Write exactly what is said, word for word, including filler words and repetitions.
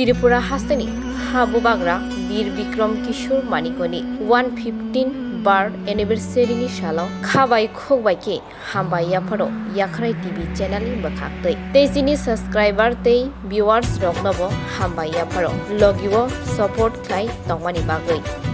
Tripura hasteni ha bubagra Bir Bikram Kishore Manikoni one fifteen birth anniversary ni salo kha bai khuk bai khe hambai yapharo Yakhrai T V channel ni bwkhak twi tei chini subscriber tei viewers rokno bo hambai yapharo logi o support khlai tongmani bagwi.